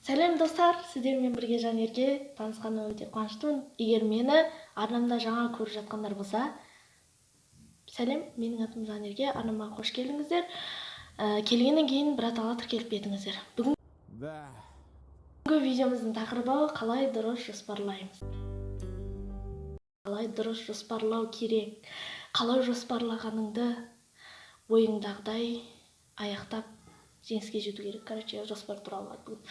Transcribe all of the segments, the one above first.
Сәлем, достар! Сіздермен бірге Жанерке. Танысқаныма өте қуаныштымын. Егер мені арнамда жаңа көріп жатқандар болса, сәлем, менің атым Жанерке. Арнама қош келдіңіздер. Келгеннен кейін біратала тіркеліп кетіңіздер. Бүгінгі видеомыздың тақырыбы: қалай дұрыс жоспарлаймыз, қалай дұрыс жоспарлау керек, қалай жоспарлағаныңды ойыңдағыдай аяқтап, жеңіске жету керек. Короче, жоспар туралы болады бүгін.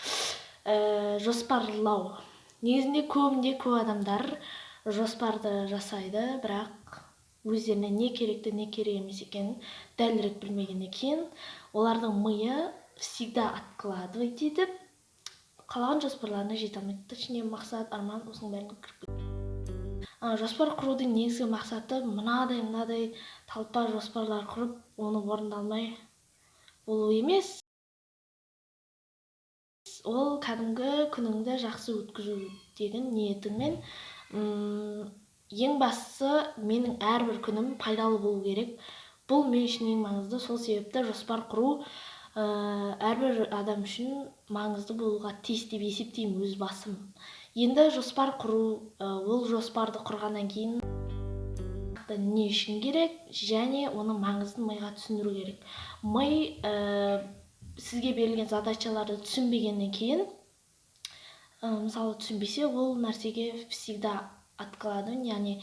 Жоспарлау негізінде, көбінде көп адамдар жоспарды жасайды, бірақ өздеріне не керекті, не керек емес екенін дәлірек білмегеннен кейін, олардың миы всегда откладывать етіп, қалаған жоспарларына жете алмайды. Точнее, мақсат, арман, осының бәрін кіріп. Жоспар құрудың негізгі мақсаты мынадай мынадай толпа жоспарлар құрып, оны орындалмай болу емес. Ол кәдімгі күніңді жақсы өткізу деген ниетіңмен. Ең бастысы, менің әрбір күнім пайдалы болу керек. Бұл мен үшін ең маңызды. Сол себепті жоспар құру әрбір адам үшін маңызды болуға тиіс деп есептеймін өз басым. Енді жоспар құру, ол жоспарды құрғаннан кейін не үшін керек және оның маңызын миға түсіндіру керек. Ми сізге берілген задачаларды түсінбегеннен кейін, мысалы, түсінбесе, ол нәрсеге всегда откладывать, яғни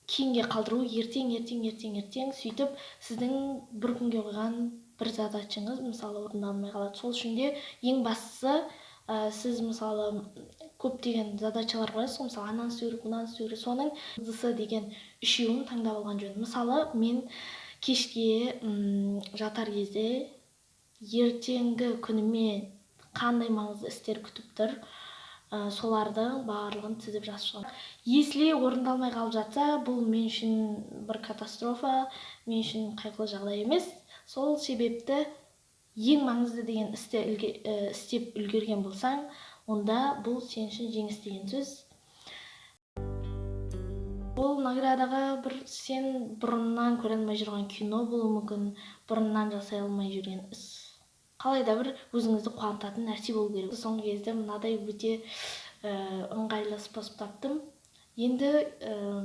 кейінге қалдыру, ертең, ертең, ертең, ертең. Сөйтіп сіздің бір күнге қойған бір задачаңыз, мысалы, орындалмай қалады. Сол үшін де ең бастысы, сіз, мысалы, көптеген задачалар қоясыз ғой, мысалы, ананы істеу керек, мынаны істеу керек, соның маңыздысы деген үшеуін таңдап алған жөн. Мысалы, мен кешке жатар кезде ертеңгі күніме қандай маңызды істер күтіп тұр, солардың барлығын тізіп жазып шығамын. Если орындалмай қалып жатса, бұл мен үшін бір катастрофа, мен үшін қайғылы жағдай емес. Сол себепті ең маңызды деген істі істеп үлгерген болсаң, онда бұл сен үшін жеңіс деген сөз. Ол наградаға бір сен бұрыннан көре алмай жүрген кино болуы мүмкін, бұрыннан жасай алмай жүрген іс, қалай да бір өзіңізді қуантатын нәрсе болу керек. Соңғы кезде мынадай өте ыңғайлы способ таптым. Енді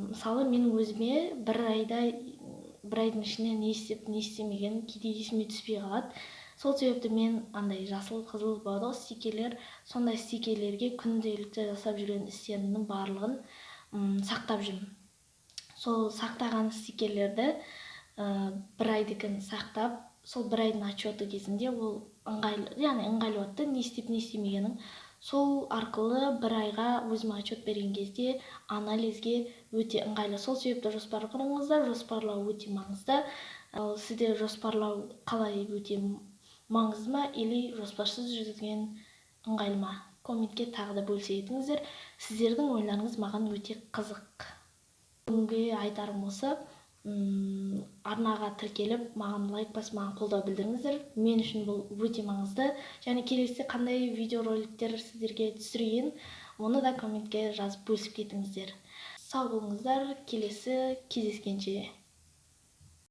мысалы, менің өзіме бір айда, бір айдың ішінде не істеп, не істемегенім кейде есіме түспей қалады. Сол себепті мен андай жасыл, қызыл болады ғой стикерлер, сондай стикерлерге күнделікті жасап жүрген істерімнің барлығын сақтап жүрмін. Сол сақтаған стикерлерді, бір айдікін сақтап, сол бір айдың отчеты кезінде ол ыңғайлы, яғни ыңғайлы болады да, не істеп, не істемегенің. Сол арқылы бір айға өзіме отчет берген кезде анализге өте ыңғайлы. Сол себепті жоспар құрыңыздар, жоспарлау өте маңызды. Ал сізде жоспарлау қалай, өте маңызды ма или жоспарсыз жүрген ыңғайлы ма? Комментке тағы да бөлісе кетіңіздер. Сіздердің ойларыңыз маған өте қызық. Бүгінге айтарым осы. Арнаға тіркеліп, маған лайк басып, маған қолдау білдіріңіздер. Мен үшін бұл өте маңызды. Және келесіде қандай видеороликтер сіздерге түсірейін, оны да комментке жазып, бөлісіп кетіңіздер. Сау болыңыздар, келесі кездескенше!